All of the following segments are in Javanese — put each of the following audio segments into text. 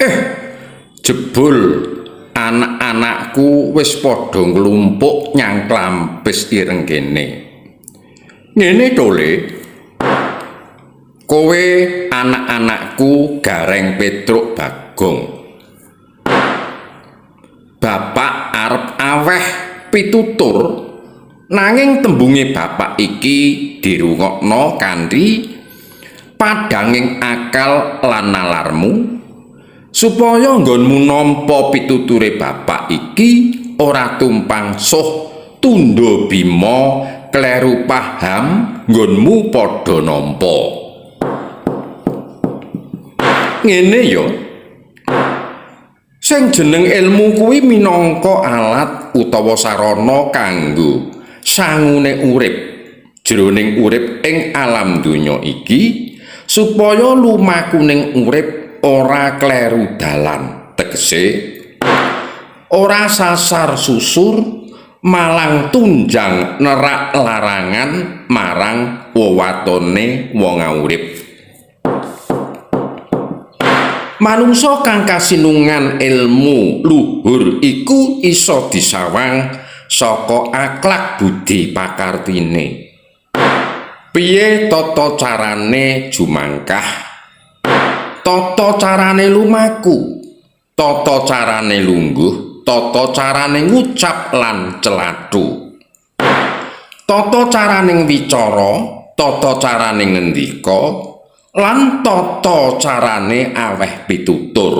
Eh, jebul anak-anakku wis padha nglumpuk nyang Klampis ireng kene. Ngene to, Le. Kowe anak-anakku Gareng, Petruk, Bagong. Bapak arep aweh pitutur, nanging tembunge bapak iki dirungokno kanthi padhanging akal lan nalarmu supaya nggonmu nampa pituture bapak iki ora tumpang suh tundha bima kleru paham nggonmu padha nampa. Ngene ya, sing jeneng ilmu kuwi minangka alat utawa sarana kanggo sangune urip jroning urip ing alam donya iki supaya lumakuning urip ora kleru dalan, tegese ora sasar susur malang tunjang nerak larangan marang wewatone wong urip. Manungsa kang kasinungan ilmu luhur iku iso disawang saka akhlak budi pakartine. Piye tata carane jumangkah, tata carane lumaku, tata carane lungguh, tata carane ngucap lan celathu, tata carane wicara, tata carane ngendika, lan tata carane aweh pitutur.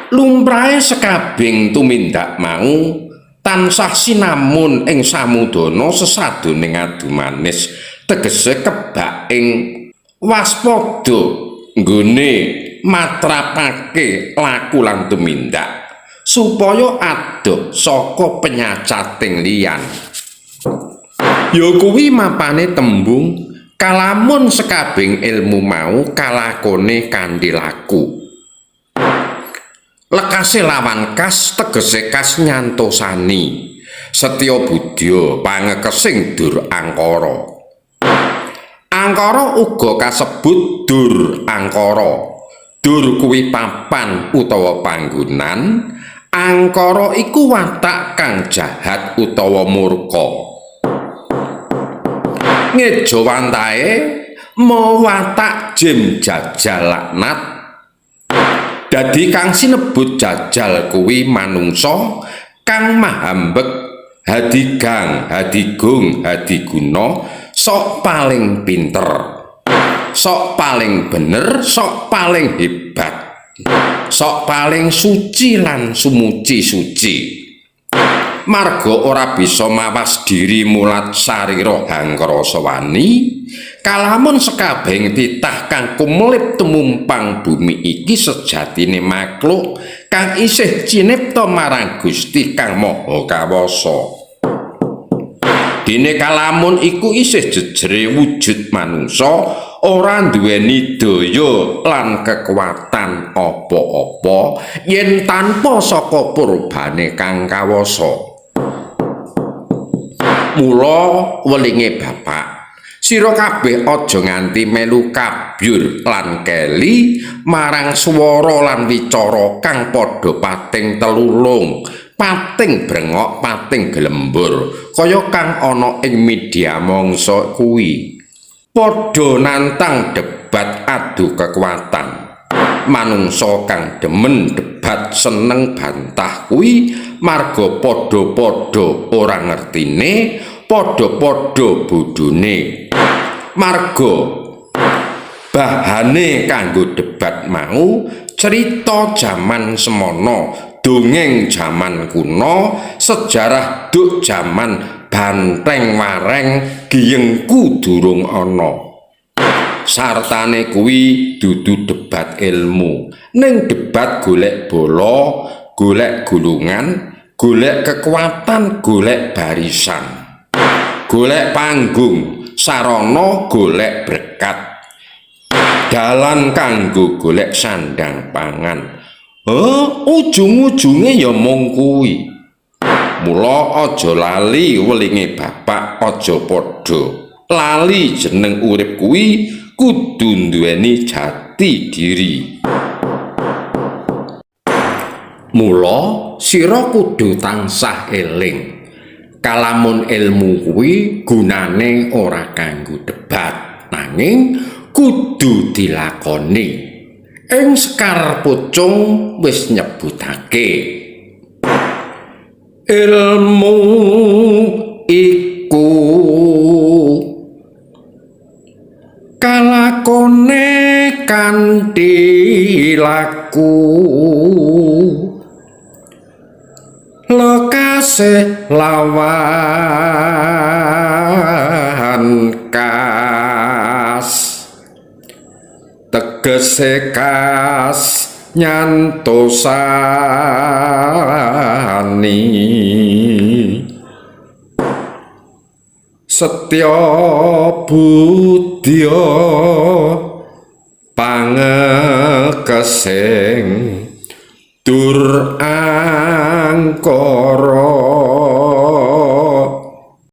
Lumrahe sekabehing tumindak mau tansah sinamun ing samudana sesadoning adu manis, tegese kebak ing waspada nggone matrapake laku lan tumindak supaya adoh saka penyacating liyan. Ya kuwi mapane tembung kalamun sekabehing ilmu mau kalakone kanthi laku. Lekase lawan kas tegese kas nyantosani setya budya pangekesing dur angkara. Angkara uga kasebut dur angkara. Dur kuwi papan utawa panggonan, angkara iku watak kang jahat utawa murka. Ngejawantahe mawa watak jim jajal laknat. Dadi kang sinebut jajal kuwi manungsa kang mahambek hadigang, hadigung, hadiguna, sok paling pinter, sok paling bener, sok paling hebat, sok paling suci lan sumuci suci. Marga ora bisa mawas diri mulat sarira hangkrasa wani kalamun sekabehing titah kang kumlip tumumpang bumi iki sejatine makhluk kang isih cinipta marang Gusti Kang Maha Kawasa. Dene kalamun iku isih jejere wujud manungsa, ora duweni daya lan kekuatan apa-apa yen tanpa saka purbane kang kawasa. Mula welinge bapak, sira kabeh aja nganti melu kabyur lan keli marang swara lan wicara kang padha pating telulung, pating brengok, pating gelembur kaya kang ana ing media mangsa kuwi. Padha nantang debat adu kekuatan. Manungsa kang demen debat seneng bantah kuwi marga padha-padha ora ngertine, padha-padha bodhone. Marga bahane kanggo debat mau cerita jaman semono, dongeng jaman kuno, sejarah duk jaman banteng wareng giyengku durung ana. Sartane kuwi dudu debat ilmu, ning debat golek bola, golek gulungan, golek kekuatan, golek barisan, golek panggung, sarana golek berkat, dalan kanggo golek sandang pangan. Oh, ujung-ujunge ya mung kuwi. Mula aja lali welinge bapak, aja padha lali jeneng urip kuwi. kudu nduweni jati diri. Mula sira kudu tansah eling kalamun ilmu kuwi gunane ora kanggo debat, nanging kudu dilakoni. Ing Sekar Pucung wis nyebutake ilmu iku kalakone kanthi laku, lekase lawan kas, tegese kas nyantosani. Setya budya pangekesing dur angkara.